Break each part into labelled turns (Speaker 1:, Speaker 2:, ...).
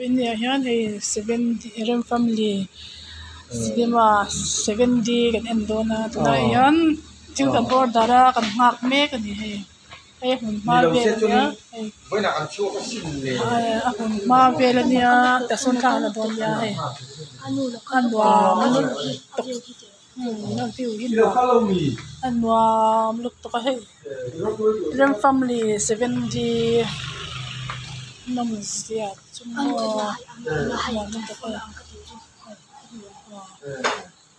Speaker 1: India hian hei seven d rem family cinema seven d kan en dawn a tunah hian thil kan order a kan nghak mek a ni hei hei a hmun hma vel a nia hei a hmun hma vel a nia tah sawn thla an la dawn nia hei a nuam lutuk a view hi a nuam lutuk a hei rem family seven d nawm zia chu maw nuam lutuk a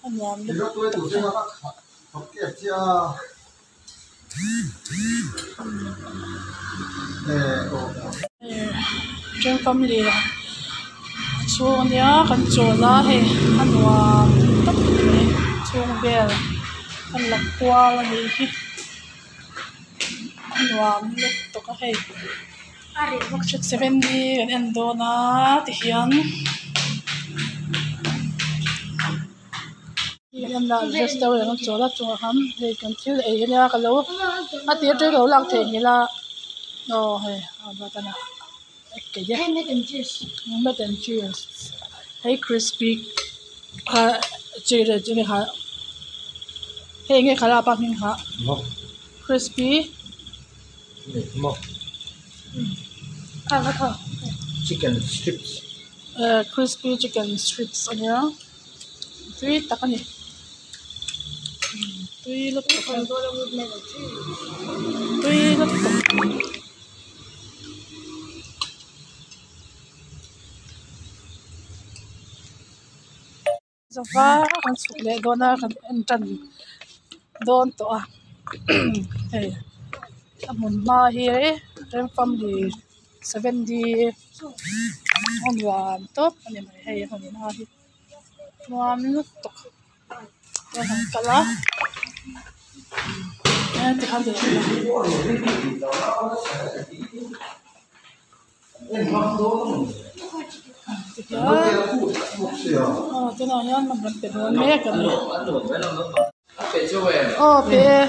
Speaker 1: a nuam lutuk rem family chhung ania kan chawl a hei a nuam tawp mai chhung vel kan la kual a nih hi a nuam lutuk a hei seven d kan en dawn a tihian. Restaurant an chawl a chungah khan hei kan thil ei ania ka lo a tir atang ka lo lak theih ngil a aw hei mac and cheese hei crispy kha hei enge kha lapa hming kha crispy
Speaker 2: chicken strips
Speaker 1: crispy chicken strips ania. Tui tak a ni tui lutuk a tui lutuk zova kan chhuk leh dawn a kan en tan dawn tawh a hei a hmun hma hi rem family seven d a nuam tawp a ni mai hei a hmun hma hi. Nuam lutuk chuan an kal a tikhan aw tunah hian man kan pe dawn mek a ni aw pe e.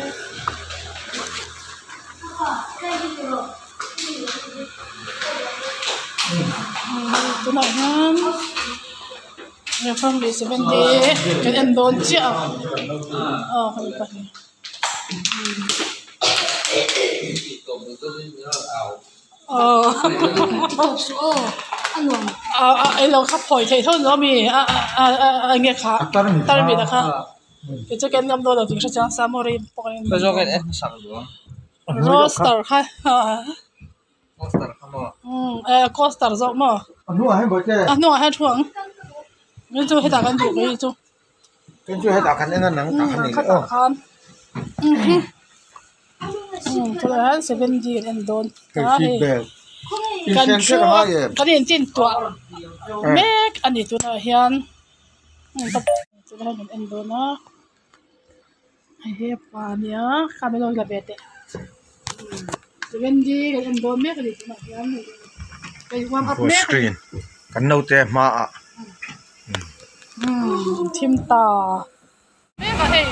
Speaker 1: Tunah hian family seven te kan en dawn chiah a aw hei pahnih aw ilo kha phawi theih tho lo ami a enge kha tarmit a kha. Kei chu ken ngam dawn lo tih ka hre chiang sa maw rei pawh ka en roster kha eh coaster zawk maw a hnungah hian thu ang kei chu hetah kan duh kei chu khatah khan tunah hian seven d an en dawn a hei kan thu a kan intintuah mek a ni tunah hian. Tunah hian kan en dawn a hei hi pa ania kha min lo la ve teh seven d kan en dawn mek a ni tunah hian hei warm up mek a ni
Speaker 2: kan naute hmaah
Speaker 1: thim ta mek a hei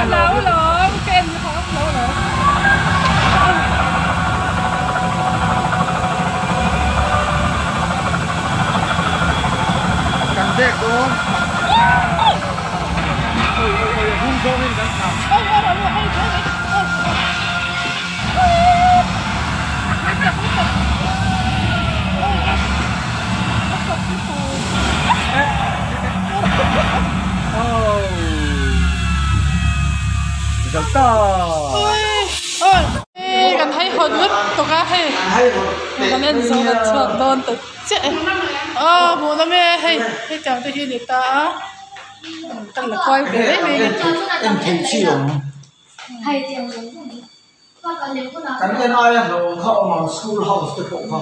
Speaker 1: Hlau alawm, ka en kha ka hlau alawm.
Speaker 2: Kan dek dawn. Oi oi oi a hnung zawngin kan thlah.
Speaker 1: Kan hei hawn lut tawk a hei kan en zawh kan chhuak dawn ta chiah e aw hmuh nawm e hei hei tiang te hi a ni ta a kan la kual ve mai mai a ni.
Speaker 2: En thei chi awm. Kan en aia hlauhawm kha awm ang school house te pawh kha.